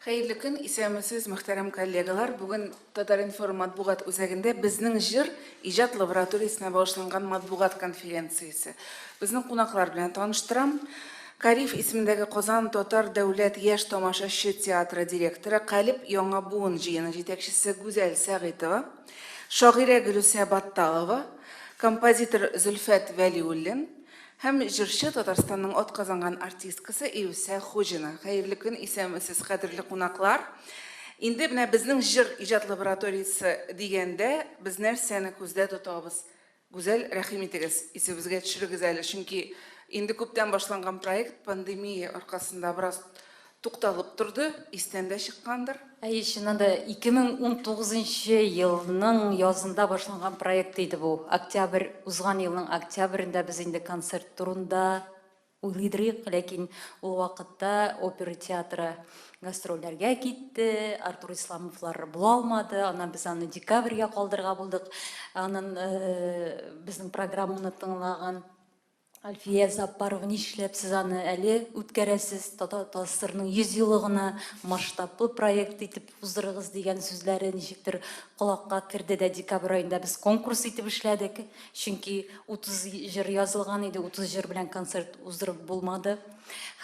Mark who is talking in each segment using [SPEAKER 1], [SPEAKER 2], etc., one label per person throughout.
[SPEAKER 1] Хәерле көн, исәнмесез, мөхтәрәм коллегалар. Бүген Татар-информ матбугат үзәгендә Безнең җыр иҗат лабораториясенә багышланган матбугат конференциясе. Безнең кунаклар белән таныштырам. Кариев исемендәге Казан татар дәүләт яшь тамашачы театры директоры, Калеб яңа буын җыены җитәкчесе Гүзәл Сәгыйтова, шагыйрә Гөлүсә Батталова, композитор Зөлфәт Вәлиуллин, Һәм җырчы, Татарстанның атказанган артисткасы Илүсә Хуҗина. Хәерле көн, исәнмесез, кадерле кунаклар! Инде менә безнең җыр иҗат лабораториясе дигәндә без нәрсәне күздә тотабыз? Гүзәл, рәхим итегез, исебезгә төшерегез әле, чөнки инде күптән башланган проект пандемия аркасында бераз Тукталып торды, истән дә чыккандыр.
[SPEAKER 2] Әйе, чыннан да, 2019 елның язында башланган проект иде бу. Октябрь, узган елның октябрендә без инде концерт турында уйлыйдырыйк, ләкин ул вакытта опера театры гастрольләргә китте, Артур Исламовлар була алмады, аннан без аны декабрьгә калдырырга булдык. Аннан безнең программаны тыңлаган Альфия Заппарова, нишләп сез аны әле үткәрәсез, ТАССРның 100 еллыгына масштаблы проект итеп уздырыгыз дигән сүзләре ничектер колакка керде дә декабрь аенда без конкурс итеп эшләдек. Чөнки 30 җыр язылган иде, 30 җыр белән концерт уздырып булмады.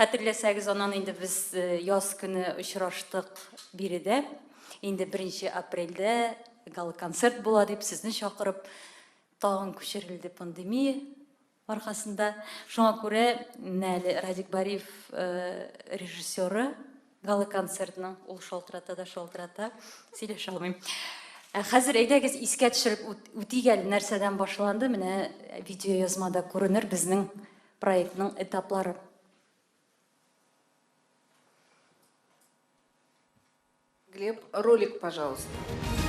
[SPEAKER 2] Хәтерләсәгез, аннан инде без э, яз көне очраштык биредә. Инде 1 апрельдә гала-концерт була дип сезне чакырып Тагын күчерелде пандемия аркасында. Шуңа күрә менә әле Радик Бариев э, режиссеры гала-концертның ул шалтырата да шалтырата, сөйләшә алмыйм. Ә хәзер әйдәгез искә төшереп үтик әле нәрсәдән башланды. Менә видеоязмада күренер безнең проектның этаплары.
[SPEAKER 1] Глеб, ролик, пожалуйста.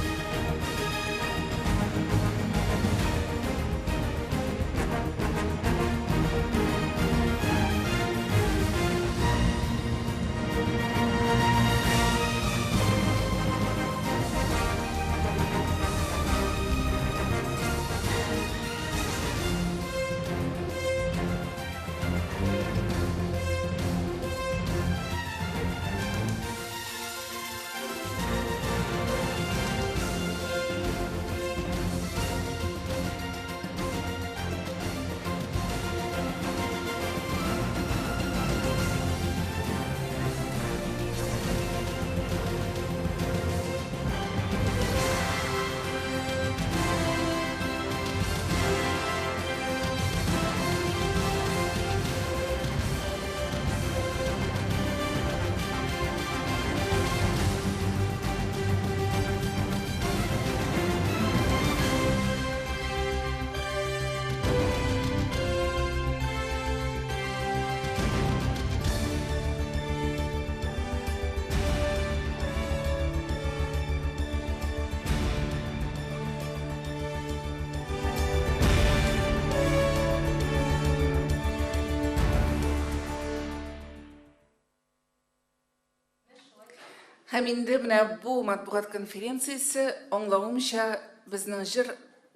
[SPEAKER 1] Һәм инде менә бу матбугат конференциясе, аңлавымча, безнең җыр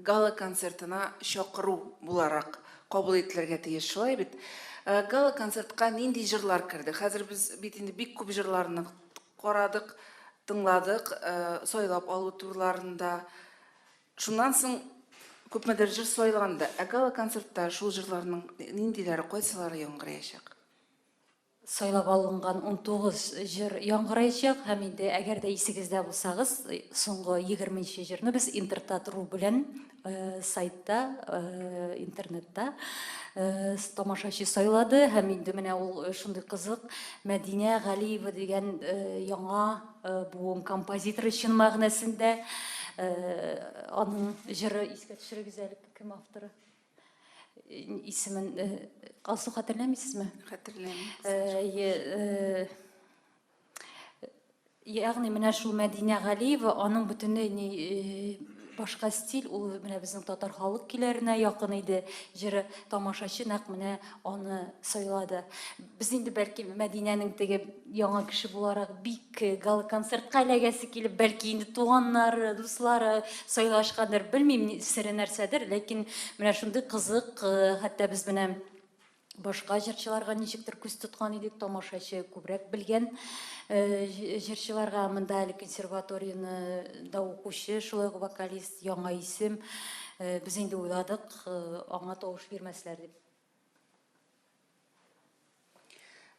[SPEAKER 1] гала-концертына чакыру буларак кабул ителергә тиеш, шулай бит? Э, гала-концертка нинди җырлар керде? Хәзер без бит инде бик күп җырларны карадык, тыңладык, э, сайлап алу турларында. Шуннан соң күпмедер җыр сайланды. Ә гала-концертта шул җырларның ниндиләре, кайсылары яңгыраячак?
[SPEAKER 2] Сайлап алынган 19 җыр яңгыраячак һәм инде әгәр дә исегездә булсагыз, соңгы 20 нче җырны без Интертат.ру белән э, сайтта, э, интернетта э, тамашачы сайлады һәм инде менә ул шундый кызык Мәдинә Галиева дигән яңа буын композиторы чын мәгънәсендә аның җыры искә төшерегез әле, кем авторы? Исемен Алсу хәтерләмисезме?
[SPEAKER 1] Хәтерләмим.
[SPEAKER 2] Ягъни менә шул Мәдинә Галиева аның бөтенләй ни башка стиль, ул менә безнең татар халык көйләренә якын иде. Җыры тамашачы нәкъ менә аны сайлады. Без инде бәлки Мәдинәнең теге яңа кеше буларак бик э, гала-концертка эләгәсе килеп, бәлки инде туганнары, дуслары сайлашкандыр, белмим, сере нәрсәдер, ләкин менә шундый кызык, э, хәтта без менә Башка җырчыларга ничектер күз тоткан идек, тамашачы күбрәк белгән җырчыларга. Монда әле консерваторияне да укучы, шулай ук вокалист, яңа исем. Без инде уйладык, аңа тавыш бирмәсләр дип.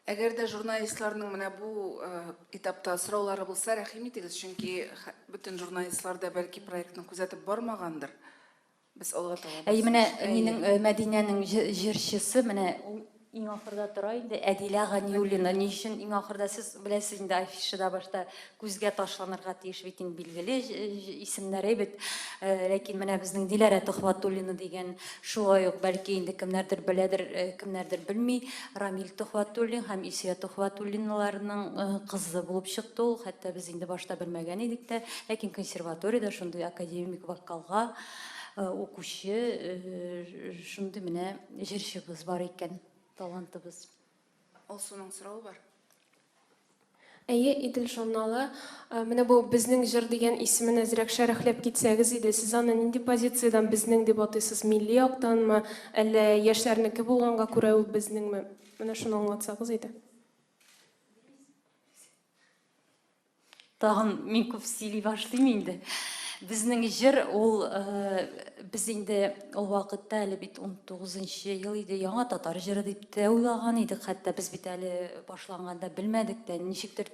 [SPEAKER 1] Әгәр дә журналистларның менә бу этапта сораулары булса, рәхим итегез, чөнки бөтен журналистлар да бәлки проектны күзәтеп бармагандыр. Без алга таба.
[SPEAKER 2] Әй, менә нинең Мәдинәнең җырчысы менә ул иң ахырда тора инде, Әдилә Ганиуллина. Ни өчен иң ахырда, сез беләсез инде, афишада башта күзгә ташланырга тиеш бит инде билгеле исемнәр әйбәт. Ләкин менә безнең Диләрә Төхвәтуллина дигән шулай ук бәлки инде кемнәрдер беләдер, кемнәрдер белми. Рамил Төхвәтуллин һәм Илсөя Төхвәтуллиналарның кызы булып чыкты ул. Хәтта без инде башта белмәгән идек тә. Ләкин консерваториядә шундый академик вокалга укучы шундый менә җырчыбыз бар икән, талантыбыз.
[SPEAKER 1] Алсуның соравы бар.
[SPEAKER 3] Әйе, Идел журналы. Менә бу Безнең җыр дигән исемен әзрәк шәрехләп китсәгез иде. Сез аны нинди позициядән безнең дип атыйсыз? Милли яктанмы, әллә яшьләрнеке булганга күрә ул безнеңме? Менә шуны аңлатсагыз иде.
[SPEAKER 2] Тагын мин күп сөйли башлыйм инде. Безнең җыр ул без инде ул вакытта әле бит 19 ел иде, яңа татар җыры дип тә уйлаган идек. Хәтта без бит әле башланганда белмәдек тә, ничектер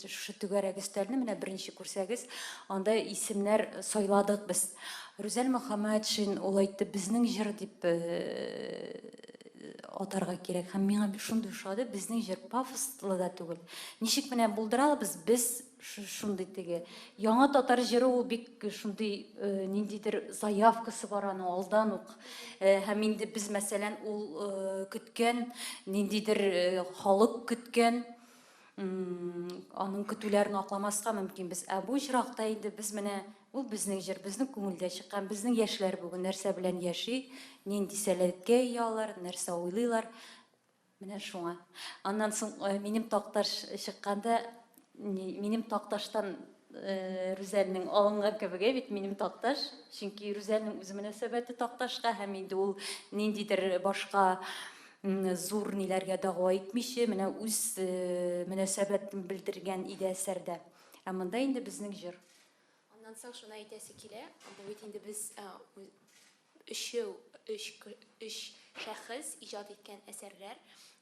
[SPEAKER 2] шушы түгәрәк өстәлне менә беренче күрсәгез, анда исемнәр сайладык без. Рүзәл Мөхәммәтшин ул әйтте, безнең җыр дип атарга кирәк. Һәм миңа шундый ошады, безнең җыр пафослы да түгел. Ничек менә булдыра алабыз без шундый теге. Яңа татар җыры ул бик шундый э, ниндидер заявкасы бар аның алдан ук. Э, һәм инде без мәсәлән ул э, көткән ниндидер халык көткән аның көтүләрен акламаска мөмкинбез. Ә бу очракта инде без менә ул безнең җыр, безнең күңелдә чыккан, безнең яшьләр бүген нәрсә белән яши, нинди сәләткә ия алар, нәрсә уйлыйлар. Менә шуңа. Аннан соң э, минем такташ чыкканда, минем такташтан э, Рүзәлнең алынган кебек бит минем такташ, чөнки Рүзәлнең үз мөнәсәбәте такташка һәм инде ул ниндидер башка зур ниләргә дәгъва итмичә, менә үз э, мөнәсәбәтен белдергән иде әсәрдә. Ә монда инде безнең җыр.
[SPEAKER 4] Аннан соң шуны әйтәсе килә, бу бит инде без өчәү, өч, өч шәхес иҗат иткән әсәрләр.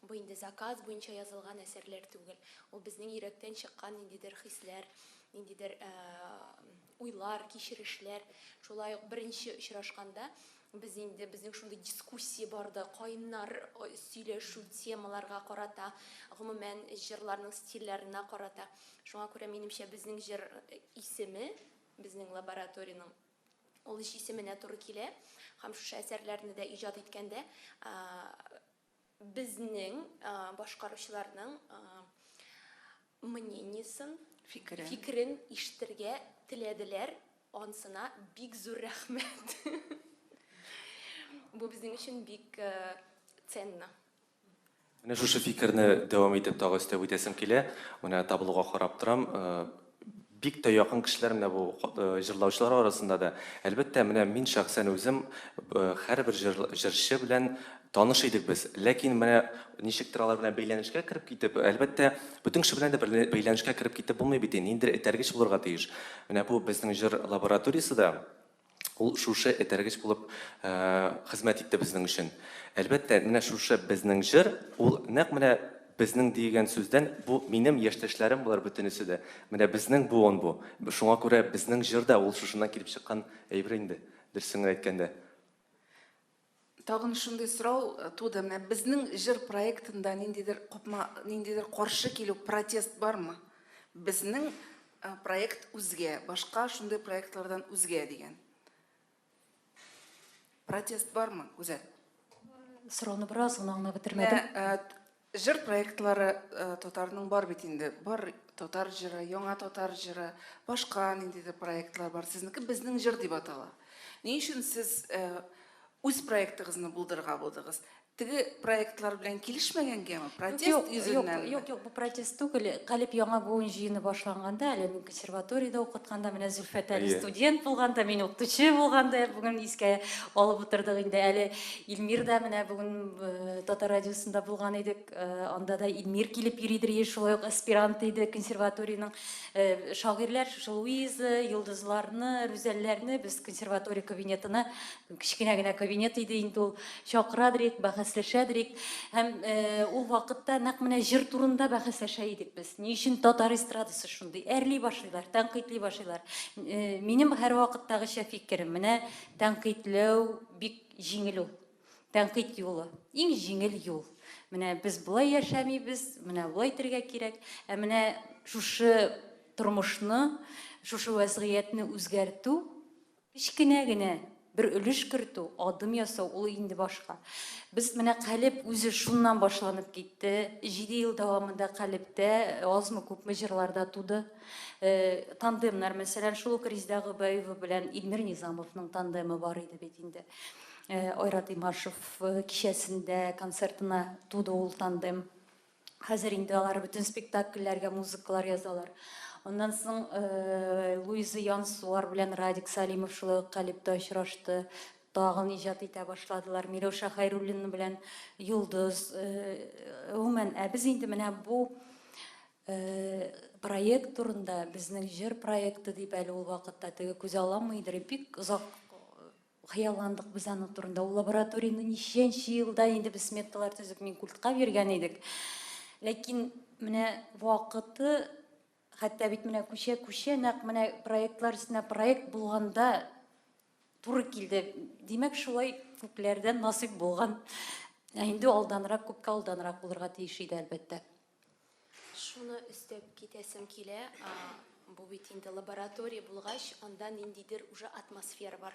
[SPEAKER 4] Бу инде заказ буенча язылган әсәрләр түгел. Ул безнең йөрәктән чыккан ниндидер хисләр, ниндидер уйлар, кичерешләр. Шулай ук беренче очрашканда без инде безнең шундый дискуссия барды, кайнар сөйләшү темаларга карата, гомумән җырларның стильләренә карата. Шуңа күрә, минемчә, безнең җыр исеме, безнең лабораториянең ул эш исеменә туры килә. Һәм шушы әсәрләрне дә иҗат иткәндә безнең башкаручыларның мнениесен,
[SPEAKER 1] фикерен,
[SPEAKER 4] фикерен ишетергә теләделәр. Ансына бик зур рәхмәт. Бу безнең өчен бик ценно.
[SPEAKER 5] Менә шушы фикерне дәвам итеп тагы өстәп үтәсем килә. Менә таблога карап торам. Бик тә якын кешеләр менә бу җырлаучылар арасында да. Әлбәттә, менә мин шәхсән үзем һәрбер җырчы белән таныш идек без. Ләкин менә ничектер алар белән бәйләнешкә кереп китеп, әлбәттә, бөтен кеше белән дә бәйләнешкә кереп китеп булмый бит инде. Ниндидер этәргеч булырга тиеш. Менә бу безнең җыр лабораториясе дә ул шушы этәргеч булып хезмәт итте безнең өчен. Әлбәттә, менә шушы безнең җыр, ул нәкъ менә безнең дигән сүздән, бу минем яшьтәшләрем болар бөтенесе дә. Менә безнең буын бу. Шуңа күрә безнең җыр да ул шушыннан килеп чыккан әйбер инде, дөресен генә әйткәндә.
[SPEAKER 1] Тагын шундый сорау туды. Менә безнең җыр проектында ниндидер капма, ниндидер каршы килү, протест бармы? Безнең проект үзгә, башка шундый проектлардан үзгә дигән. Протест бармы, Гүзәл?
[SPEAKER 2] Сорауны бераз гына аңлап бетермәдем.
[SPEAKER 1] Менә җыр проектлары татарның бар бит инде. Бар татар җыры, яңа татар җыры, башка ниндидер проектлар бар. Сезнеке безнең җыр дип атала. Ни өчен сез үз проектыгызны булдырырга булдыгыз? Теге проектлар белән килешмәгәнгәме? Протест йөзеннәнме?
[SPEAKER 2] Юк, юк, бу протест түгел. Калеб яңа буын җыены башланганда, әле мин консерваториядә укытканда, менә Зөлфәт әле студент булганда, мин укытучы булганда, бүген искә алып утырдык инде. Әле Илмир да менә бүген э, Татар радиосында булган идек. Э, анда да Илмир килеп йөридер, шулай ук аспирант иде консерваториянең. Э, шагыйрьләр шушы Луиза, Йолдызларны, Рүзәлләрне без консерватория кабинетына, кечкенә генә кабинет иде инде ул, чакырадырик, бәхәсләшәдерик. Һәм э, ул вакытта нәкъ менә җыр турында бәхәсләшә идек без. Ни өчен татар эстрадасы шундый? Әрли башлыйлар, тәнкыйтьли башлыйлар. Э, минем һәрвакыттагыча фикерем, менә тәнкыйтьләү бик җиңел ул. Тәнкыйть юлы, иң җиңел юл. Менә без болай яшәмибез, менә болай итәргә кирәк. Ә менә шушы тормышны, шушы вәзгыятьне үзгәртү, кечкенә генә бер өлеш кертү, адым ясау, ул инде башка. Без менә Калеб үзе шуннан башланып китте. 7 ел дәвамында Калебтә азмы-күпме җырларда туды. Э, тандемнар, мәсәлән, шул ук Резеда Гобәева белән Илмир Низамовның тандемы бар иде бит инде. Э, Айрат Имашев э, кичәсендә концертына туды ул тандем. Хәзер инде алар бөтен спектакльләргә музыкалар язалар. Аннан соң э, Луиза Янсуар белән Радик Салимов шулай ук Калибта очрашты. Тагын иҗат итә башладылар. Миләүшә Хәйруллина белән Йолдыз. Гомумән, ә без инде менә бу проект турында, безнең җыр проекты дип әле ул вакытта теге күз аламыйдыр, бик озак Хыялландык без аның турында. Ул лабораторияне ничәнче елда инде без сметалар төзеп Минкультка биргән идек. Ләкин менә вакыты хәтта бит менә күчә-күчә нәкъ менә проектлар өстенә проект булганда туры килде. Димәк, шулай күпләрдән насыйп булган. Ә инде алданрак, күпкә алданрак булырга тиеш иде, әлбәттә.
[SPEAKER 4] Шуны өстәп китәсем килә, бу бит инде лаборатория булгач, анда ниндидер уже атмосфера бар.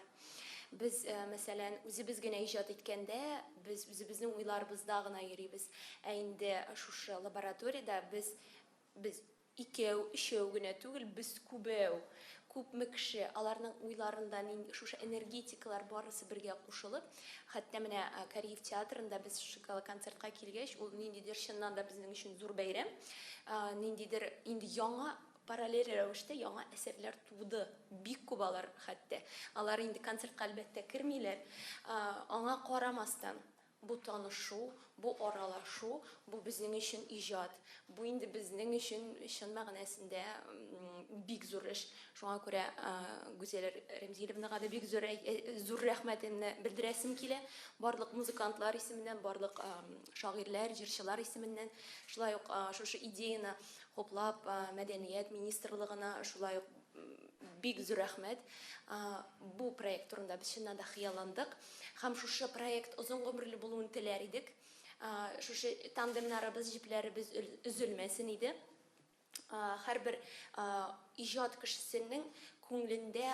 [SPEAKER 4] Без, э, мәсәлән, үзебез генә иҗат иткәндә, без үзебезнең уйларыбызда гына йөрибез. Ә инде шушы лабораториядә без без икәү, өчәү генә түгел, без күбәү. Күпме кеше, аларның уйларында нинди шушы энергетикалар барысы бергә кушылып, хәтта менә Кариев театрында без шушы гала-концертка килгәч, ул ниндидер чыннан да безнең өчен зур бәйрәм, ниндидер инде яңа параллель рәвештә яңа әсәрләр туды. Бик күп алар хәтта. Алар инде концертка әлбәттә кермиләр. Аңа карамастан, Бу танышу, бу аралашу, бу безнең өчен иҗат. Бу инде безнең өчен чын мәгънәсендә бик зур эш. Шуңа күрә Гүзәл Рәмзиловнага да бик зур, зур рәхмәтемне белдерәсем килә. Барлык музыкантлар исеменнән, барлык шагыйрьләр, җырчылар исеменнән. Шулай ук шушы идеяны хуплап, мәдәният министрлыгына шулай ук бик зур рәхмәт. Бу проект турында без чыннан да хыялландык. Һәм шушы проект озын гомерле булуын теләр идек. Шушы тандемнарыбыз, җепләребез өзелмәсен иде. Һәрбер иҗат кешесенең күңелендә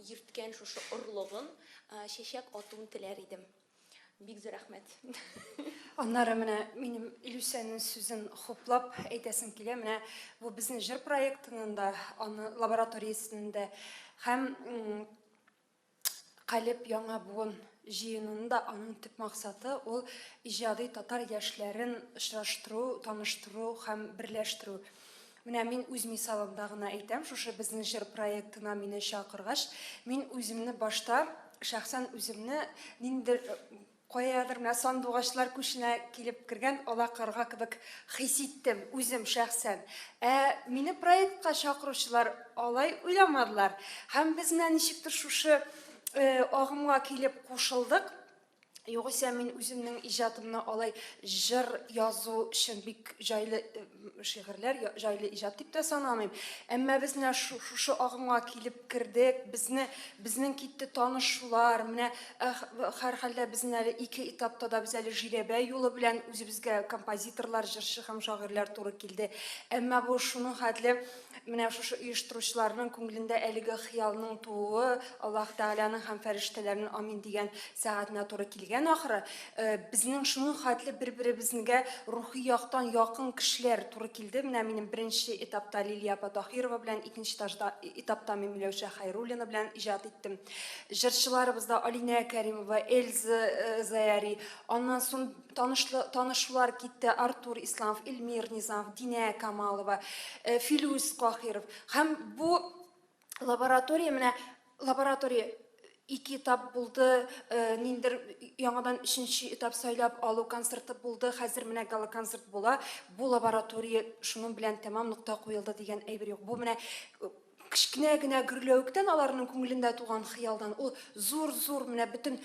[SPEAKER 4] йөрткән шушы орлыгын чәчәк атуын теләр идем. Бик зур рәхмәт.
[SPEAKER 6] Аннары менә минем Илүсәнең сүзен хуплап әйтәсем килә. Менә бу безнең җыр проектының да, аны лабораториясенең дә һәм Калеб яңа буын җыенының да аның төп максаты ул иҗади татар яшьләрен очраштыру, таныштыру һәм берләштерү. Менә мин үз мисалымда гына әйтәм, шушы безнең җыр проектына мине чакыргач, мин үземне башта, шәхсән үземне ниндидер Каядыр менә сандугачлар күченә килеп кергән ала карга кебек хис иттем үзем шәхсән. Ә мине проектка чакыручылар алай уйламадылар. Һәм без менә ничектер шушы э, агымга килеп кушылдык. Югыйсә мин үземнең иҗатымны алай җыр язу өчен бик җайлы э, шигырьләр, җайлы иҗат дип тә санамыйм. Әмма без менә шушы агымга килеп кердек, безне безнең китте танышулар, менә һәрхәлдә безнең әле ике этапта да без әле жирәбә юлы белән үзебезгә композиторлар, җырчы һәм шагыйрьләр туры килде. Әмма бу шуның хәтле менә шушы оештыручыларның күңелендә әлеге хыялның тууы Аллаһ Тәгаләнең һәм фәрештәләрнең амин дигән сәгатенә туры килгән. икән ахры, безнең шуның хәтле бер-беребезнгә рухи яктан якын кешеләр туры килде. Менә минем беренче этапта Лилия апа Таһирова белән, икенче этажда, этапта мин Миләүшә Хәйруллина белән иҗат иттем. Җырчыларыбыз да Алинә Кәримова, Эльза Заяри, аннан соң танышлы, танышулар китте Артур Исламов, Эльмир Низамов, Динә Камалова, Филүс Каһиров. Һәм бу лаборатория менә лаборатория ике этап булды, ниндер яңадан өченче этап сайлап алу концерты булды, хәзер менә гала-концерт була. Бу лаборатория шуның белән тәмам нокта куелды дигән әйбер юк. Бу менә кечкенә генә гөрләвектән аларның күңелендә туган хыялдан ул зур-зур менә бөтен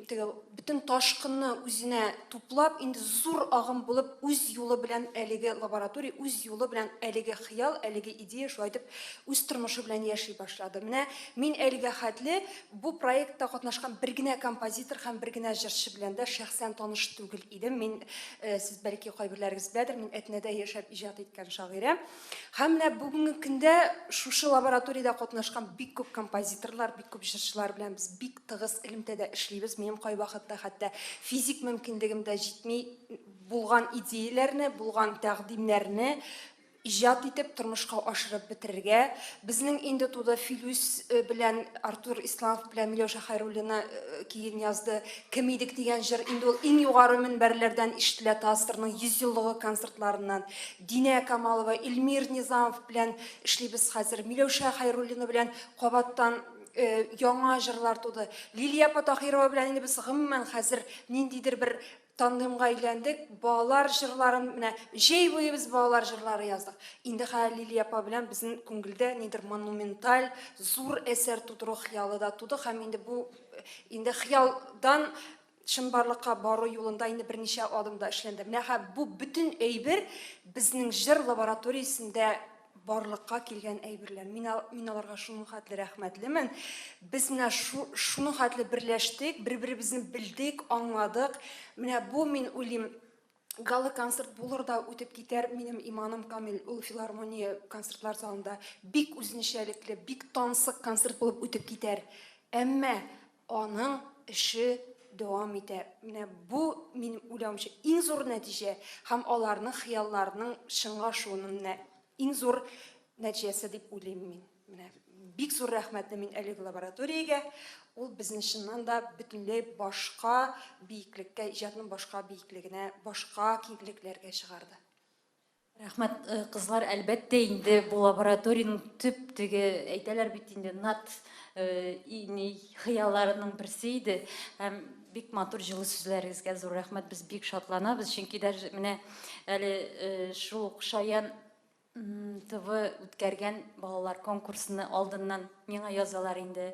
[SPEAKER 6] теге бөтен ташкынны үзенә туплап, инде зур агым булып үз юлы белән әлеге лаборатория, үз юлы белән әлеге хыял, әлеге идея шулай итеп үз тормышы белән яши башлады. Менә мин әлегә хәтле бу проектта катнашкан бер генә композитор һәм бер генә җырчы белән дә шәхсән таныш түгел идем. Мин, сез бәлки кайберләрегез беләдер, мин Әтнәдә яшәп иҗат иткән шагыйрә. Һәм менә бүгенге көндә шушы лабораториядә катнашкан бик күп композиторлар, бик күп җырчылар белән без бик тыгыз элемтәдә эшлибез. Минем кайвакытта хәтта физик мөмкинлегем дә җитми булган идеяләрне, булган тәкъдимнәрне иҗат итеп, тормышка ашырып бетерергә. Безнең инде туды Филүс э, белән Артур Исламов белән Миләүшә Хәйруллина э, киен язды. Кем идек дигән җыр инде ул иң югары мөнбәрләрдән ишетелә ТАССРның 100 еллыгы концертларыннан. Динә Камалова, Эльмир Низамов белән эшлибез хәзер. Миләүшә Хәйруллина белән кабаттан э, яңа җырлар туды. Лилия апа Таһирова белән инде без гомумән хәзер ниндидер бер тандемга әйләндек. Балалар җырларын менә җәй буе без балалар җырлары яздык. Инде хәзер Лилия апа белән безнең күңелдә нидер монументаль, зур әсәр тудыру хыялы да туды һәм инде бу инде хыялдан чынбарлыкка бару юлында инде берничә адым да эшләнде. Менә һәм бу бөтен әйбер безнең җыр лабораториясендә барлыкка килгән әйберләр. Мин, мин аларга шуның хәтле рәхмәтлемен. Без менә шу, шуның хәтле берләштек, бер-беребезне белдек, аңладык. Менә бу, мин уйлыйм, гала-концерт булыр да үтеп китәр, минем иманым камил, ул филармония концертлар залында бик үзенчәлекле, бик тансык концерт булып үтеп китәр. Әмма Аның эше дәвам итә. Менә бу, минем уйлавымча, иң зур нәтиҗә һәм аларның хыялларының чынга ашуының менә иң зур нәтиҗәсе дип уйлыйм мин. Менә бик зур рәхмәтле мин әлеге лабораториягә. Ул безне чыннан да бөтенләй башка биеклеккә, иҗатның башка биеклегенә, башка киңлекләргә чыгарды.
[SPEAKER 2] Рәхмәт, э, кызлар, әлбәттә инде бу лабораториянең төп теге әйтәләр бит инде нат э, ни хыялларының берсе иде. Һәм бик матур җылы сүзләрегезгә зур рәхмәт. Без бик шатланабыз, чөнки даже менә әле э, шул ук Шаян ТВ үткәргән балалар конкурсыны алдыннан миңа язалар инде.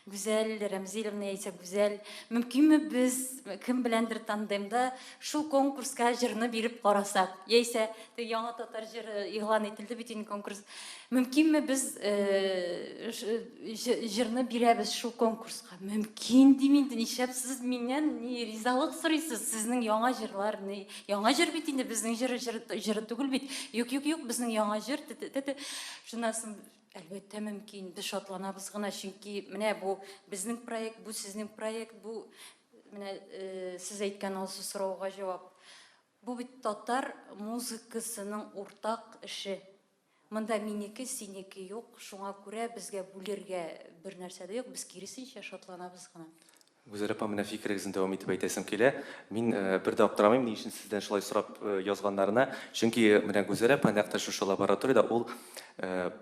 [SPEAKER 2] Гүзәл Рәмзиловна яисә Гүзәл, мөмкинме без кем беләндер тандемда шул конкурска җырны биреп карасак? Яисә теге яңа татар җыры игълан ителде бит инде конкурс. Мөмкинме без э, җырны бирәбез шул конкурска? Мөмкин дим инде, нишләп сез миннән ни ризалык сорыйсыз? Сезнең яңа җырлар ни? Яңа җыр бит инде, безнең җыр җыр, җыры түгел бит. Юк, юк, юк, безнең яңа җыр. Шуннан соң Әлбәттә мөмкин, без шатланабыз гына, чөнки менә бу безнең проект, бу сезнең проект, бу менә э, сез әйткән алсу сорауга җавап. Бу бит татар музыкасының уртак эше. Монда минеке, синеке юк, шуңа күрә безгә бүлергә бер нәрсә дә юк, без киресенчә шатланабыз гына.
[SPEAKER 5] Гүзәл апа, менә фикерегезне дәвам итеп әйтәсем килә. Мин бер дә аптырамыйм, ни өчен сездән шулай сорап язганнарына. Чөнки менә Гүзәл апа нәкъ тә шушы лабораториядә ул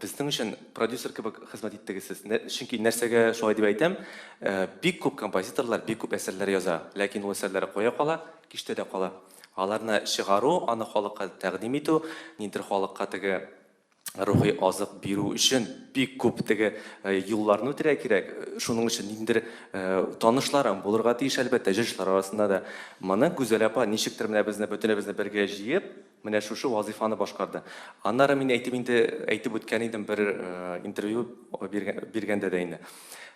[SPEAKER 5] безнең өчен продюсер кебек хезмәт иттегез сез. Чөнки нәрсәгә шулай дип әйтәм, бик күп композиторлар бик күп әсәрләр яза, ләкин ул әсәрләре кая кала? Киштәдә кала. Аларны чыгару, аны халыкка тәкъдим итү, ниндидер халыкка теге рухи азык бирү өчен бик күп теге э, юлларны үтәргә кирәк. Шуның өчен ниндидер э, танышларың булырга тиеш, әлбәттә, җырчылар арасында да. Моны Гүзәл апа ничектер менә безне бөтенебезне бергә җыеп, менә шушы вазыйфаны башкарды. Аннары мин әйтеп инде әйтеп үткән идем бер э, интервью биргәндә дә инде.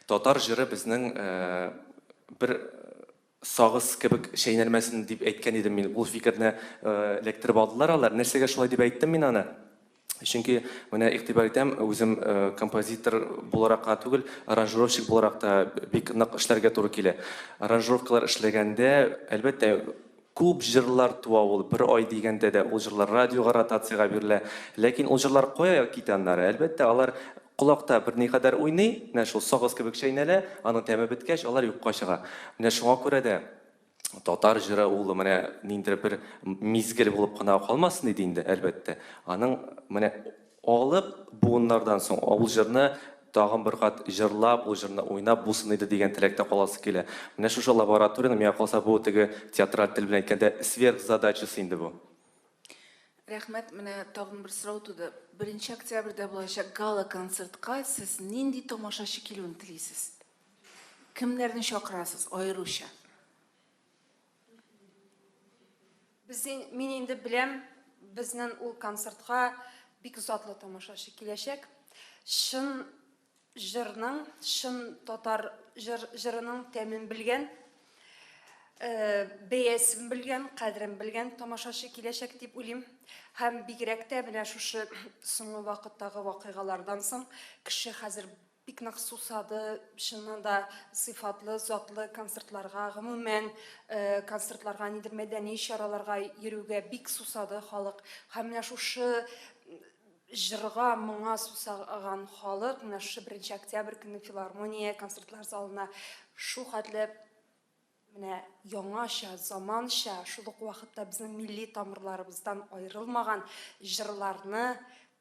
[SPEAKER 5] Татар җыры безнең бер Сагыз кебек чәйнәлмәсен дип әйткән идем мин. Ул фикерне эләктереп алдылар алар. Нәрсәгә шулай дип әйттем мин аны? Чөнки менә игътибар итәм, үзем композитор буларак кына түгел, аранжировщик буларак та бик нык эшләргә туры килә. Аранжировкалар эшләгәндә, әлбәттә, күп җырлар туа ул, бер ай дигәндә дә ул җырлар радиога ротациягә бирелә. Ләкин ул җырлар кая китә аннары? Әлбәттә, алар колакта берникадәр уйный, менә шул сагыз кебек чәйнәлә, аның тәме беткәч, алар юкка чыга. Менә шуңа күрә дә Татар җыры ул менә ниндидер бер мизгел булып кына калмасын иде инде, әлбәттә. Аның менә алып буыннардан соң ул җырны тагын бер кат җырлап, ул җырны уйнап булсын иде дигән теләктә каласы килә. Менә шушы лабораторияне, миңа калса, бу теге театраль тел белән әйткәндә, сверхзадачасы инде бу.
[SPEAKER 1] Рәхмәт. Менә тагын бер сорау туды. Беренче октябрьдә булачак гала-концертка сез нинди тамашачы килүен телисез? Кемнәрне чакырасыз аеруча?
[SPEAKER 6] Без, мин инде беләм, безнең ул концертка бик затлы тамашачы киләчәк. Чын җырның, чын татар җыр, җырының тәмен белгән, э, бәясен белгән, кадерен белгән тамашачы киләчәк дип уйлыйм. Һәм бигрәк тә менә шушы соңгы вакыттагы вакыйгалардан соң кеше хәзер Бик нык сусады, чыннан да сыйфатлы, затлы концертларга, гомумән, концертларга, нидер мәдәни чараларга йөрүгә бик сусады халык. Һәм менә шушы җырга, моңа сусаган халык, менә шушы беренче октябрь көнне филармония концертлар залына шул хәтле Менә яңача, заманча, шул ук вакытта безнең милли тамырларыбыздан аерылмаган җырларны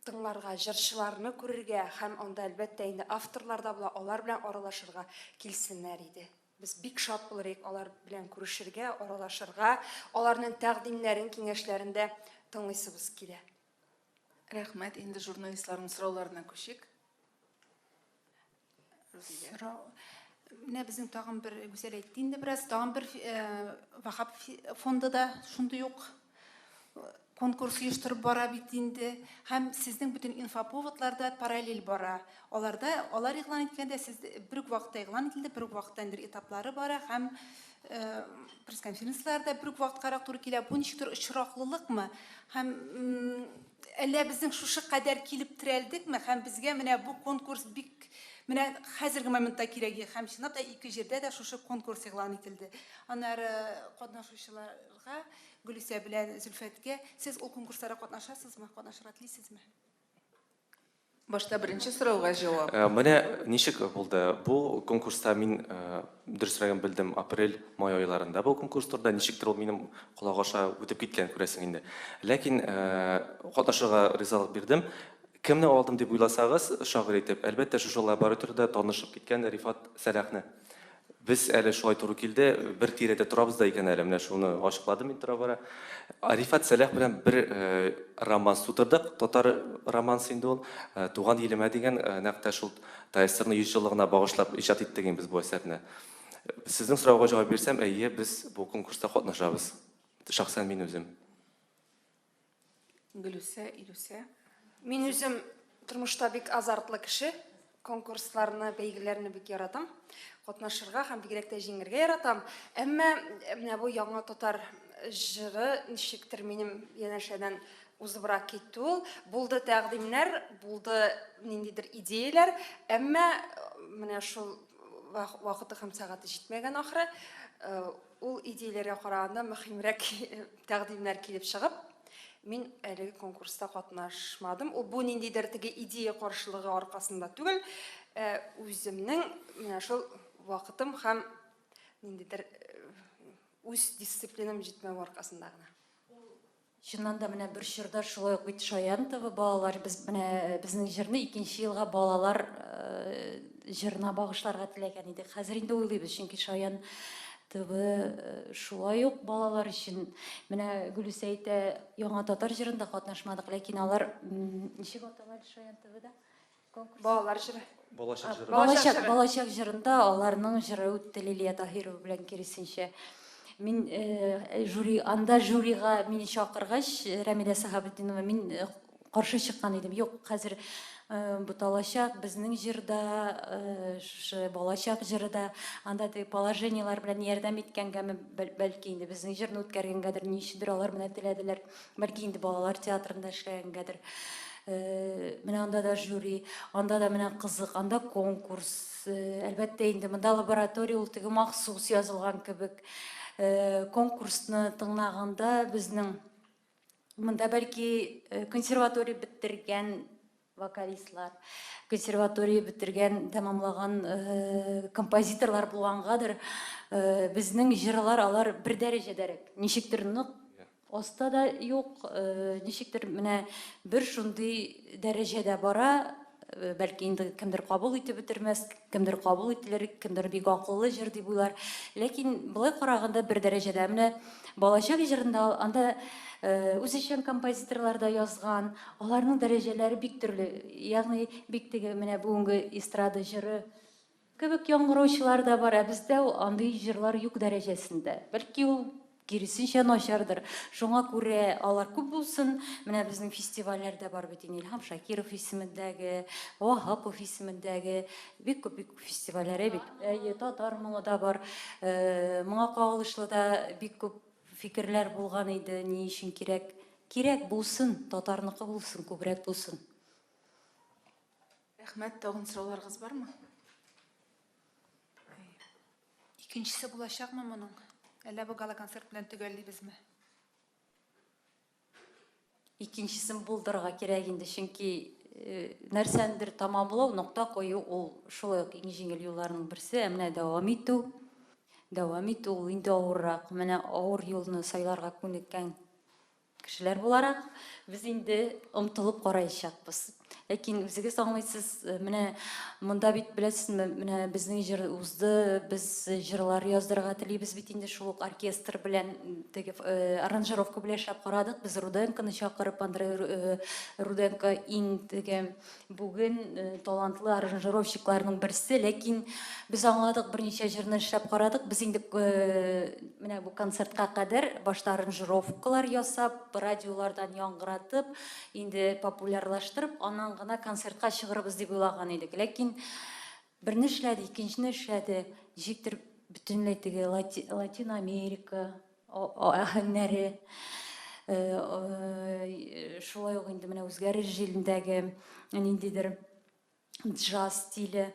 [SPEAKER 6] тыңларга, җырчыларны күрергә һәм анда, әлбәттә, инде авторлар да була, алар белән аралашырга килсеннәр иде. Без бик шат булыр идек алар белән күрешергә, аралашырга, аларның тәкъдимнәрен, киңәшләрен дә тыңлыйсыбыз килә.
[SPEAKER 1] Рәхмәт. Инде журналистларның сорауларына күчик.
[SPEAKER 7] Сорау. Менә безнең тагын бер Гүзәл әйтте инде бераз, тагын бер э, Вахаб фонды да шундый ук э, конкурс оештырып бара бит инде. Һәм сезнең бөтен инфоповодлар да параллель бара. Аларда алар игълан иткәндә сез бер үк вакытта игълан ителде, бер үк вакытта инде этаплары бара һәм э, пресс-конференцияләр дә бер үк вакыткарак туры килә. Бу ничектер очраклылыкмы? Һәм Әллә безнең шушы кадәр килеп терәлдекме һәм безгә менә бу конкурс бик менә хәзерге моментта кирәк һәм чынлап та ике җирдә дә шушы конкурс игълан ителде. Аннары катнашучыларга Гөлүсә белән Зөлфәткә сез ул конкурсларда катнашасызмы, катнашырга телисезме?
[SPEAKER 1] Башта беренче сорауга җавап.
[SPEAKER 5] Менә ничек булды. Бу конкурста мин дөресрәген белдем апрель, май айларында бу конкурс турында. Ничектер ул минем колак аша үтеп киткән, күрәсең инде. Ләкин катнашырга ризалык бирдем. Кемне алдым дип уйласагыз, шагыйрь итеп, әлбәттә, шушы лабораториядә танышып киткән Рифат Сәлахны. Без әле шулай туры килде, бер тирәдә торабыз да икән әле, менә шуны ачыкладым мин тора-бара. Рифат Сәлах белән бер романс тудырдык, татар романсы инде ул. Туган илемә дигән, нәкъ тә шул ТАССРның 100 еллыгына багышлап иҗат иттек инде без бу әсәрне. Сезнең сорауга җавап бирсәм, әйе, без бу конкурста катнашабыз. Шәхсән мин үзем.
[SPEAKER 1] Гөлүсә, Илүсә.
[SPEAKER 6] Мин үзем тормышта бик азартлы кеше. Конкурсларны, бәйгеләрне бик яратам. Катнашырга һәм бигрәк тә җиңергә яратам. Әмма менә бу яңа татар җыры ничектер минем янәшәдән узыбрак китте ул. Булды тәкъдимнәр, булды ниндидер идеяләр, әмма менә шул вакыты һәм сәгате җитмәгән ахры. Ул идеяләргә караганда мөһимрәк тәкъдимнәр килеп чыгып, мин әлеге конкурста катнашмадым. Ул бу ниндидер теге идея каршылыгы аркасында түгел, ә үземнең менә шул вакытым һәм ниндидер үз дисциплинам җитмәү аркасында гына.
[SPEAKER 2] Чыннан да менә бер чорда шулай ук бит Шаян ТВ балалар без менә безнең җырны икенче елга балалар җырына багышларга теләгән идек. Хәзер инде уйлыйбыз, чөнки Шаян ТВ шулай ук балалар өчен. Менә Гөлүсә әйтә, яңа татар җырында катнашмадык, ләкин алар ничек атала әле Шаян ТВда?
[SPEAKER 6] Конкурс. Балалар җыры.
[SPEAKER 5] Балачак җыры.
[SPEAKER 2] Балачак, балачак җырында аларның җыры үтте Лилия Таһирова белән киресенчә. Мин э, жюри, анда жюрига мине чакыргач, Рәмилә Сахабетдинова, мин э, каршы чыккан идем. Юк, хәзер э, буталачак, безнең җырда, э, шушы балачак җыры да, анда теге положениелар белән ярдәм иткәнгәме, бәлки инде безнең җырны үткәргәнгәдер, ни өчендер алар менә теләделәр. Бәлки инде балалар театрында эшләгәнгәдер. Менә анда да жюри, анда да менә кызык, анда конкурс. Әлбәттә инде монда лаборатория ул теге махсус язылган кебек. Конкурсны тыңлаганда безнең монда бәлки консерватория бетергән вокалистлар, консерватория бетергән, тәмамлаган композиторлар булгангадыр, безнең җырлар алар бер дәрәҗәдәрәк. Ничектер нык Оста да юк, ничектер менә бер шундый дәрәҗәдә бара, бәлки инде кемдер кабул итеп бетермәс, кемдер кабул ителер, кемдер бик акыллы җыр дип уйлар. Ләкин болай караганда бер дәрәҗәдә. Менә Балачак җырында анда үзешчән композиторлар да язган, аларның дәрәҗәләре бик төрле. Ягъни бик теге менә бүгенге эстрада җыры Кебек яңгыраучылар да бар, ә бездә андый җырлар юк дәрәҗәсендә. Бәлки ул киресенчә начардыр. Шуңа күрә алар күп булсын. Менә безнең фестивальләр дә бар бит инде, Илһам Шакиров исемендәге, Ваһапов исемендәге, бик күп бик күп фестивальләр бит. Әйе, татар моңы да бар. Моңа кагылышлы да бик күп фикерләр булган иде, ни өчен кирәк? Кирәк булсын, татарныкы булсын, күбрәк булсын.
[SPEAKER 1] Рәхмәт, тагын сорауларыгыз бармы?
[SPEAKER 7] Икенчесе булачакмы моның? Әллә бу гала-концерт белән төгәллибезме?
[SPEAKER 2] Икенчесен булдырырга кирәк инде, чөнки э, нәрсәндер тамамлау, нокта кую ул шулай ук иң җиңел юлларның берсе, ә менә дәвам итү, дәвам итү ул инде авыррак. Менә авыр юлны сайларга күнеккән Кешеләр буларак, без инде омтылып караячакбыз. Ләкин үзегез аңлыйсыз, э, менә монда бит беләсезме, менә безнең җыр узды, без җырлар яздырырга телибез бит инде шул ук оркестр белән теге э, аранжировка белән эшләп карадык. Без Руденконы чакырып, Андрей э, Руденко иң теге Бүген талантлы аранжировщикларның берсе, ләкин без аңладык, берничә җырны эшләп карадык. Без инде менә бу концертка кадәр башта аранжировкалар ясап, радиолардан яңгыратып, инде популярлаштырып, аннан гына концертка чыгырбыз дип уйлаган идек. Ләкин берне эшләде, икенчене эшләде, ничектер бөтенләй теге Латин Америка аһәңнәре, шулай ук инде менә үзгәреш җилендәге ниндидер джаз стиле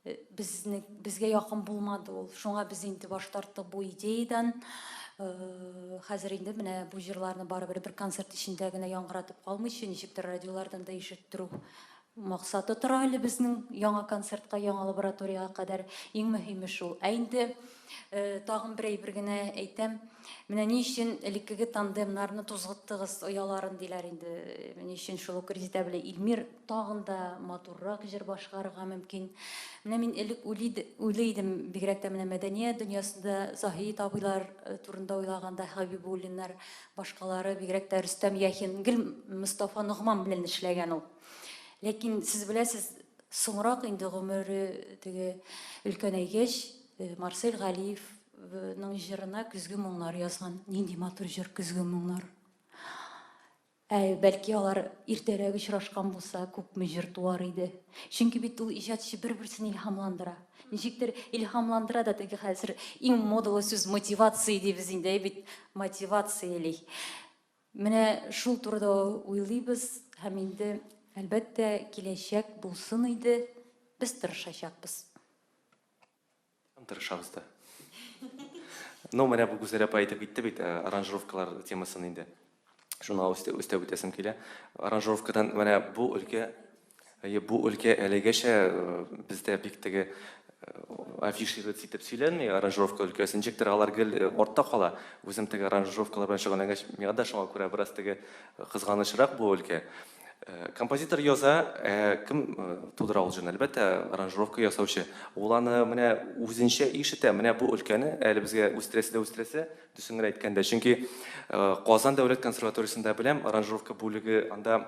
[SPEAKER 2] безне безгә якын булмады ул. Шуңа без инде баш тарттык бу идеядан. Хәзер инде менә бу җырларны барыбер бер концерт эчендә генә яңгыратып калмыйча, ничектер радиолардан да ишеттерү максаты тора әле безнең яңа концертка, яңа лабораториягә кадәр. Иң мөһиме шул. Ә инде э, тагын бер әйбер генә әйтәм. Менә ни өчен элеккеге тандемнарны тузгыттыгыз ояларын диләр инде. Ни өчен шул ук Резидә белән Илмир тагын да матуррак җыр башкарырга мөмкин. Менә мин элек уйлый идем, бигрәк тә менә мәдәният дөньясында Заһид абыйлар э, турында уйлаганда, Хәбибуллиннар, башкалары, бигрәк тә Рөстәм Яхин, гел Мостафа Ногман белән эшләгән ул. Ләкин сез беләсез, соңрак инде гомере теге өлкәнәйгәч, э, Марсель Галиевның җырына Көзге моңнар язган. Нинди матур җыр Көзге моңнар. Ә бәлки алар иртәрәк очрашкан булса, күпме җыр туар иде. Чөнки бит ул иҗатчы бер-берсен илһамландыра. Ничектер илһамландыра да теге хәзер иң модалы сүз мотивация дибез инде, әй бит мотивацияли. Менә шул турыда уйлыйбыз һәм инде, әлбәттә, киләчәк булсын иде, без тырышачакбыз.
[SPEAKER 5] Һәм тырышабыз да. Ну, менә бу Гүзәл апа әйтеп китте бит, э, аранжировкалар темасын инде. Шуны өстәп үтәсем килә. Аранжировкадан менә бу өлкә, әйе, бу өлкә әлегәчә э, бездә бик теге э, афишировать итеп сөйләнми аранжировка өлкәсе. Ничектер алар гел артта кала. Үзем теге аранжировкалар белән шөгыльләнгәч, миңа да шуңа күрә бераз теге кызганычрак бу өлкә. Композитор яза, ә кем тудыра ул җырны? Әлбәттә, аранжировка ясаучы. Ул аны менә үзенчә ишетә. Менә бу өлкәне әле безгә үстерәсе дә үстерәсе, дөресен генә әйткәндә. Чөнки Казан дәүләт консерваториясендә беләм, аранжировка бүлеге анда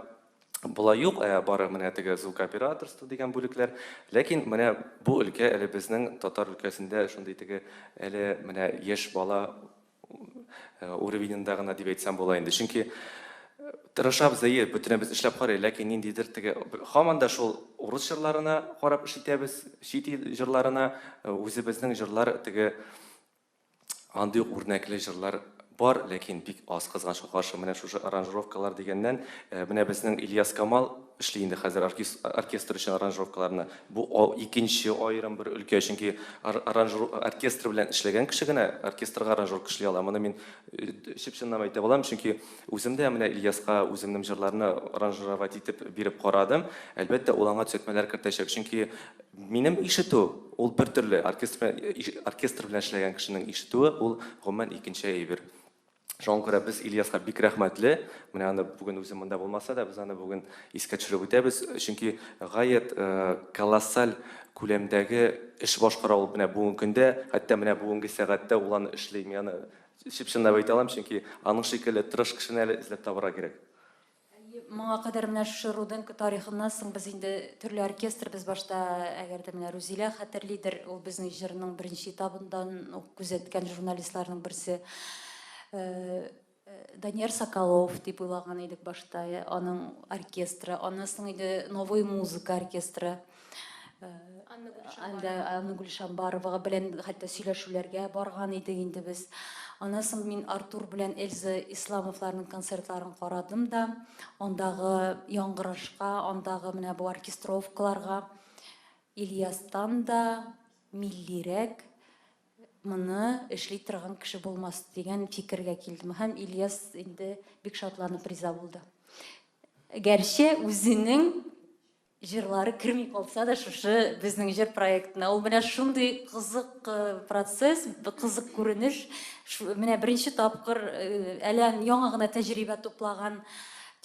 [SPEAKER 5] болай юк, ә бары менә теге звукооператорство дигән бүлекләр. Ләкин менә бу өлкә әле безнең татар өлкәсендә шундый теге әле менә яшь бала уровененда гына дип әйтсәм була инде. Чөнки тырышабыз, әйе, бөтенебез эшләп карый, ләкин ниндидер теге һаман да шул урыс җырларына карап эш итәбез, чит ил җырларына, үзебезнең җырлар теге андый ук үрнәкле җырлар Бар, ләкин бик аз, кызганычка каршы. Менә шушы аранжировкалар дигәннән, менә безнең Ильяс Камал эшли инде хәзер оркестр өчен аранжировкаларны. Бу икенче аерым бер өлкә, чөнки оркестр белән эшләгән кеше генә оркестрга аранжировка эшли ала. Моны мин чып-чынлап әйтә алам, чөнки үзем дә менә Ильяска үземнең җырларны аранжировать итеп биреп карадым. Әлбәттә, ул аңа төзәтмәләр кертәчәк, чөнки минем ишетү ул бер төрле, оркестр белән, оркестр белән эшләгән кешенең ишетүе ул гомумән икенче әйбер. Шуңа күрә без Ильяска бик рәхмәтле. Менә аны бүген үзе монда булмаса да, без аны бүген искә төшереп үтәбез. Чөнки гаять колоссаль күләмдәге эш башкара ул менә бүгенге көндә, хәтта менә бүгенге сәгатьтә ул аны эшли. Мин аны чып-чынлап әйтә алам, чөнки аның шикелле тырыш кешене әле эзләп табырга кирәк.
[SPEAKER 2] Әйе, моңа кадәр менә шушы Руденко тарихыннан соң без инде төрле оркестр, без башта, әгәр дә менә Рузилә хәтерлидер, ул безнең җырның беренче этабыннан ук күзәткән журналистларның берсе. Э, Данияр Соколов дип уйлаган идек башта, аның оркестры, аннан соң инде Новая музыка оркестры. Анда Анна Гөлшамбарова белән хәтта сөйләшүләргә барган идек инде без. Аннан соң мин Артур белән Эльза Исламовларның концертларын карадым да, андагы яңгырашка, андагы менә бу оркестровкаларга Ильястан да миллирәк моны эшли торган кеше булмас дигән фикергә килдем. Һәм Ильяс инде бик шатланып риза булды. Гәрчә үзенең Җырлары керми калса да шушы безнең җыр проектына. Ул менә шундый кызык э, процесс, кызык күренеш. Менә беренче тапкыр э, әле яңа гына тәҗрибә туплаган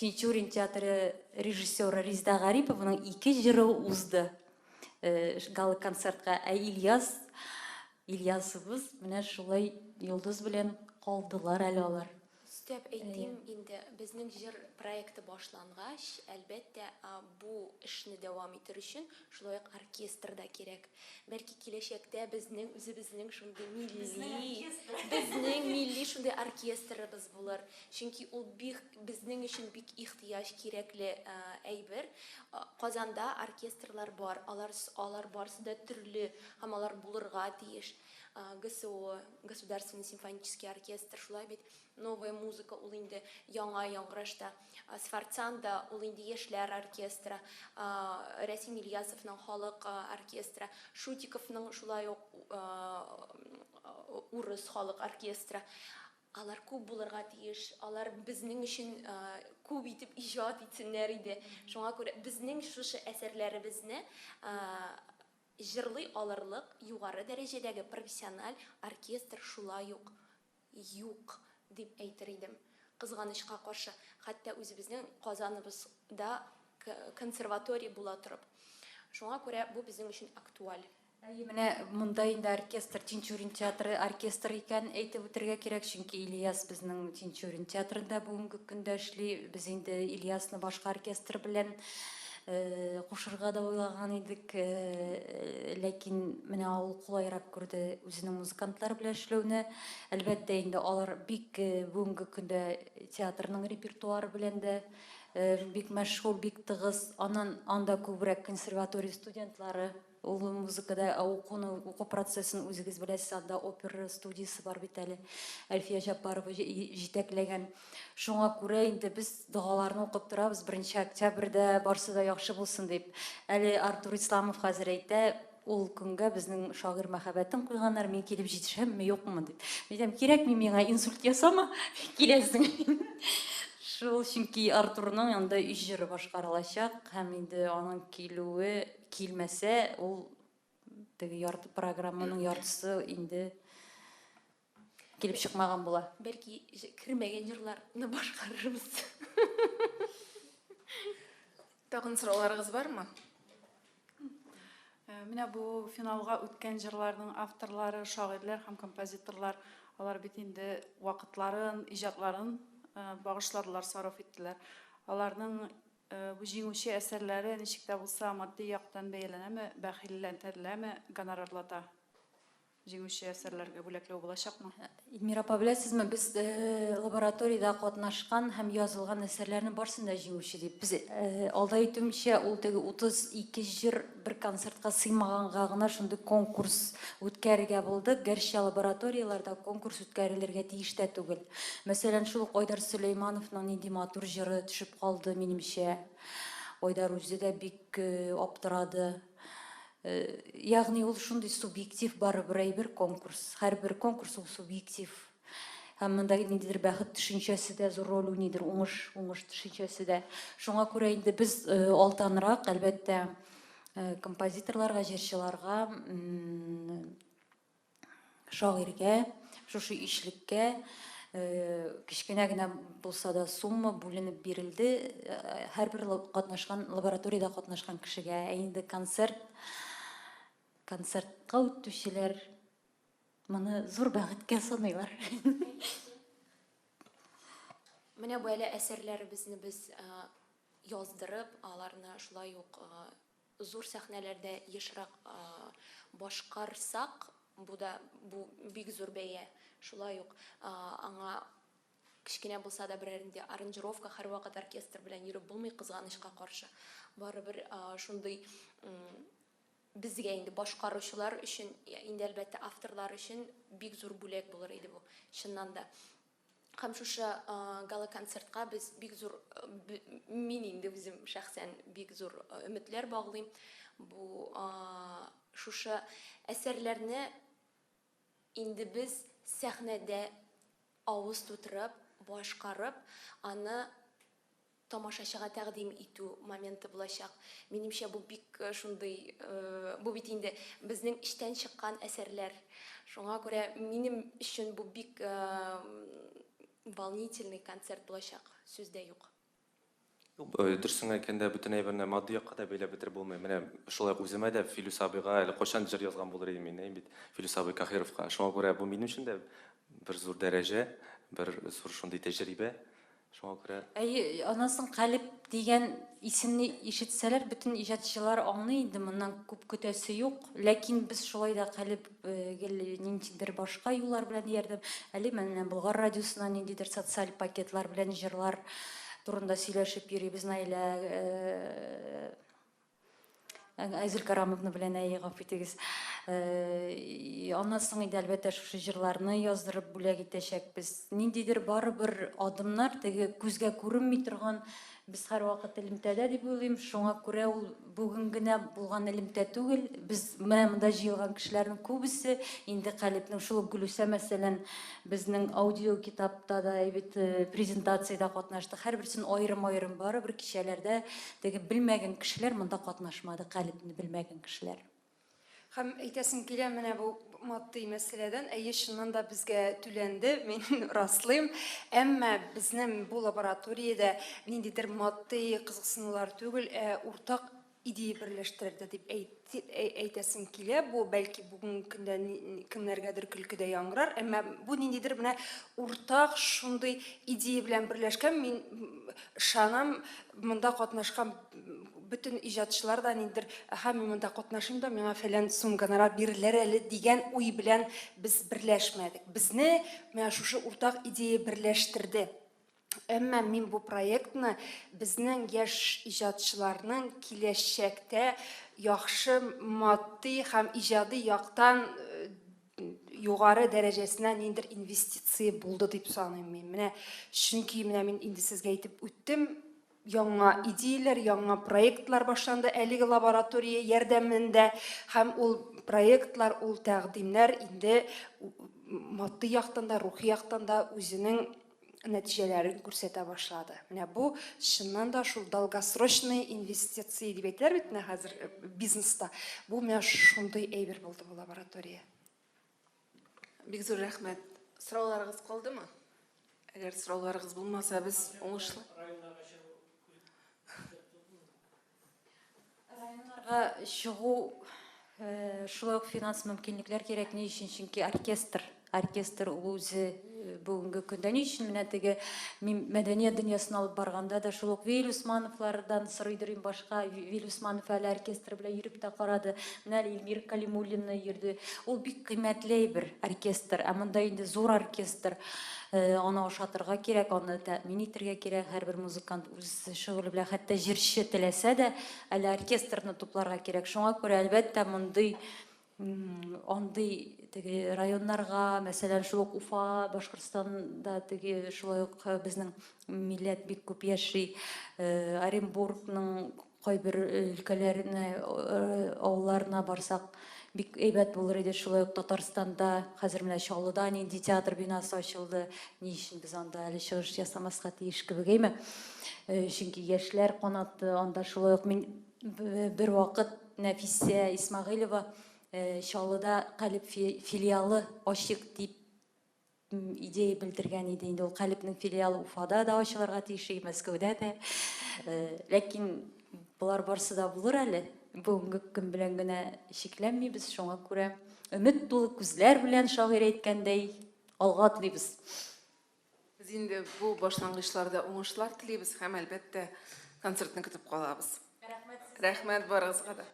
[SPEAKER 2] Тинчурин театры режиссеры Резеда Гарипованың ике җыры узды э, гала-концертка. Ә Ильяс, Ильясыбыз менә шулай йолдыз белән калдылар әле алар.
[SPEAKER 4] Өстәп әйтим инде, Безнең җыр проекты башлангач, әлбәттә, бу эшне дәвам итер өчен шулай ук оркестр да кирәк. Бәлки киләчәктә безнең үзебезнең шундый милли, безнең милли шундый оркестрыбыз булыр. Чөнки ул бик безнең өчен бик ихтыяҗ, кирәкле әйбер. Казанда оркестрлар бар, алар алар барысы да төрле һәм алар булырга тиеш. ГСО, Государственный симфонический оркестр, шулай бит, Новая музыка ул инде яңа яңгырашта, Сфорцанда ул инде яшьләр оркестры, Рәсим Ильясовның халык оркестры, Шутиковның шулай ук урыс халык оркестры. Алар күп булырга тиеш, алар безнең өчен күп итеп иҗат итсеннәр иде. Шуңа күрә безнең шушы әсәрләребезне Җырлый алырлык югары дәрәҗәдәге профессиональ оркестр шулай ук юк дип әйтер идем. Кызганычка каршы, хәтта үзебезнең Казаныбызда консерватория була торып. Шуңа күрә бу безнең өчен актуаль.
[SPEAKER 2] Әйе, менә монда инде оркестр, Тинчурин театры оркестры икәнен әйтеп үтергә кирәк, чөнки Ильяс безнең Тинчурин театрында бүгенге көндә эшли. Без инде Ильясны башка оркестр белән Кушырга да уйлаган идек, ләкин менә ул кулайрак күрде үзенең музыкантлары белән эшләүне. Әлбәттә инде алар бик бүгенге көндә театрның репертуары белән дә бик мәшгуль, бик тыгыз. Аннан анда күбрәк консерватория студентлары. Ул музыкада укуны, уку процессын үзегез беләсез, анда опера студиясе бар бит әле. Әлфия Җаппарова җитәкләгән. Шуңа күрә инде без догаларны укып торабыз, 1 октябрьдә барсы да яхшы булсын дип. Әле Артур Исламов хәзер әйтә, ул көнгә безнең шагыйрь мәхәббәтен куйганнар, мин килеп җитешәмме, юкмы дип. Мин әйтәм, кирәкми миңа, инсульт ясама, киләсең. Шул, чөнки Артурның анда өч җыры башкарылачак һәм инде аның килүе Килмәсә, ул теге ярты программаның яртысы инде килеп чыкмаган була.
[SPEAKER 4] Бәлки кермәгән җырларны башкарырбыз.
[SPEAKER 1] Тагын сорауларыгыз бармы?
[SPEAKER 8] Э, менә бу финалга үткән җырларның авторлары, шагыйрьләр һәм композиторлар, алар бит инде вакытларын, иҗатларын э, багышладылар, сарыф иттеләр. Аларның Бу җиңүче әсәрләре ничек тә булса матди яктан бәяләнәме, бәхилләнтереләме, гонорарлата? Җиңүче әсәрләргә бүләкләү булачакмы?
[SPEAKER 2] Эльмира апа, беләсезме, без лабораториядә катнашкан һәм язылган әсәрләрнең барысын да җиңүче дип. Без алда әйтүемчә, ул теге 32 җыр бер концертка сыймаганга гына шундый конкурс үткәрергә булдык. Гәрчә лабораторияләрдә конкурс үткәрелергә тиеш тә түгел. Мәсәлән, шул ук Айдар Сөләймановның нинди матур җыры төшеп калды, минемчә. Айдар үзе дә бик аптырады. Ягъни ул шундый субъектив барыбер әйбер конкурс. Һәрбер конкурс ул субъектив. Һәм монда ниндидер бәхет төшенчәсе дә зур роль уйныйдыр, уңыш, уңыш төшенчәсе дә. Шуңа күрә инде без алтанрак, әлбәттә, композиторларга, җырчыларга шагыйрьгә, шушы ишлеккә кечкенә генә булса да сумма бүленеп бирелде һәрбер катнашкан лабораториядә катнашкан кешегә. Ә инде концерт концертка үтүчеләр моны зур бәхеткә саныйлар.
[SPEAKER 4] Менә бу әле әсәрләребезне без яздырып, аларны шулай ук зур сәхнәләрдә ешрак башкарсак, бу да бу бик зур бәя. Шулай ук аңа кечкенә булса да берәр нинди аранжировка, һәрвакыт оркестр белән йөреп булмый, кызганычка каршы. Барыбер шундый безгә инде башкаручылар өчен, инде әлбәттә авторлар өчен бик зур бүләк булыр иде бу, чыннан да. Һәм шушы гала-концертка без бик зур, мин инде үзем шәхсән бик зур өметләр баглыйм. Бу шушы әсәрләрне инде без сәхнәдә авыз тутырып, башкарып, аны тамашачыга тәкъдим итү моменты булачак. Минемчә, бу бик э, шундый, э, бу бит инде безнең эчтән чыккан әсәрләр. Шуңа күрә минем өчен бу бик э, волнительный концерт булачак, сүз дә юк.
[SPEAKER 5] Дөресен әйткәндә, бөтен әйберне матди якка да бәйләп бетереп булмый. Менә шулай ук үземә дә Филүс абыйга әле кайчан җыр язган булыр идем мин, әй бит, Филүс абый Каһировка. Шуңа күрә бу минем өчен дә бер зур дәрәҗә, бер зур шундый тәҗрибә. Шуңа күрә.
[SPEAKER 2] Әйе, аннан соң Калеб дигән исемне ишетсәләр, бөтен иҗатчылар аңлый инде, моннан күп көтәсе юк. Ләкин без шулай да Калеб гел ниндидер башка юллар белән ярдәм. Әле менә Болгар радиосына ниндидер социаль пакетлар белән җырлар турында сөйләшеп йөрибез, Наилә. Айзел Карамовна белән, әйе, гафу итегез. Аннан соң инде, әлбәттә, шушы җырларны яздырып бүләк итәчәкбез. Ниндидер барыбер адымнар, теге күзгә күренми торган, без һәрвакыт элемтәдә дип уйлыйм. Шуңа күрә ул бүген генә булган элемтә түгел. Без менә монда җыелган кешеләрнең күбесе инде Калебнең шул ук Гөлүсә, мәсәлән, Безнең аудиокитапта да бит презентациядә катнашты. Һәрберсен аерым-аерым барыбер кичәләрдә теге белмәгән кешеләр монда катнашмады, Калебне белмәгән кешеләр.
[SPEAKER 6] Һәм әйтәсем килә, менә бу матди мәсьәләдән, әйе, чыннан да безгә түләнде, мин раслыйм. Әмма безнең бу лабораториядә ниндидер матди кызыксынулар түгел, ә уртак идея берләштерде дип әйтәсем килә. Бу бәлки бүгенге көндә кемнәргәдер көлке дә яңгырар, әмма бу ниндидер менә уртак шундый идея белән берләшкән. Мин ышанам, монда катнашкан бөтен иҗатчылар да ниндидер, әһә, мин монда катнашыйм да, миңа фәлән сум гонорар бирерләр әле дигән уй белән без берләшмәдек. Безне менә шушы уртак идея берләштерде. Әмма мин бу проектны безнең яшь иҗатчыларның киләчәктә яхшы матди һәм иҗади яктан э, югары дәрәҗәсенә ниндидер инвестиция булды дип саныйм мин. Менә чөнки менә мин инде сезгә әйтеп үттем, яңа идеяләр, яңа проектлар башланды әлеге лаборатория ярдәмендә һәм ул проектлар, ул тәкъдимнәр инде матди яктан да, рухи яктан да үзенең нәтиҗәләрен күрсәтә башлады. Менә бу чыннан да шул долгосрочный инвестиция дип әйтәләр бит менә хәзер э, бизнеста. Бу менә шундый әйбер булды бу лаборатория.
[SPEAKER 1] Бик зур рәхмәт. Сорауларыгыз калдымы? Әгәр сорауларыгыз булмаса, без уңышлы.
[SPEAKER 2] Районнарга чыгу э, шулай ук финанс мөмкинлекләр кирәк. Ни өчен? Чөнки оркестр, оркестр ул үзе Бүгенге көндә ни өчен менә теге мин мәдәният дөньясын алып барганда да шул ук Вил Усмановлардан сорыйдыр инде башка Вил Усманов әле оркестр белән йөреп тә карады. Менә әле Эльмира Калимуллина йөрде. Ул бик кыйммәтле әйбер оркестр. Ә монда инде зур оркестр. Аны ашатырга кирәк, аны тәэмин итәргә кирәк. Һәрбер музыкант үз шөгыле белән, хәтта җырчы теләсә дә, әле оркестрны тупларга кирәк. Шуңа күрә, әлбәттә, мондый андый теге районнарга, мәсәлән, шул ук Уфа, Башкортстанда теге шулай ук э, безнең милләт бик күп яши. Э, Оренбургның кайбер өлкәләренә, э, авылларына барсак, бик әйбәт булыр иде. Шулай ук Татарстанда, хәзер менә Чаллыда нинди театр бинасы ачылды. Ни өчен без анда әле чыгыш ясамаска тиеш кебек, әйме? Чөнки яшьләр канаты анда шулай ук мин Бер вакыт Нәфисә Исмәгыйлева Чаллыда Калеб филиалы ачыйк дип идея белдергән иде. Инде ул Калебнең филиалы Уфада да ачылырга тиеш, Мәскәүдә дә. Ләкин болар барсы да булыр әле. Бүгенге көн белән генә чикләнмибез, шуңа күрә өмет тулы күзләр белән шагыйрь әйткәндәй алга атлыйбыз.
[SPEAKER 1] Без инде бу башлангычларда уңышлар телибез һәм, әлбәттә, концертны көтеп калабыз. Рәхмәт барыгызга да.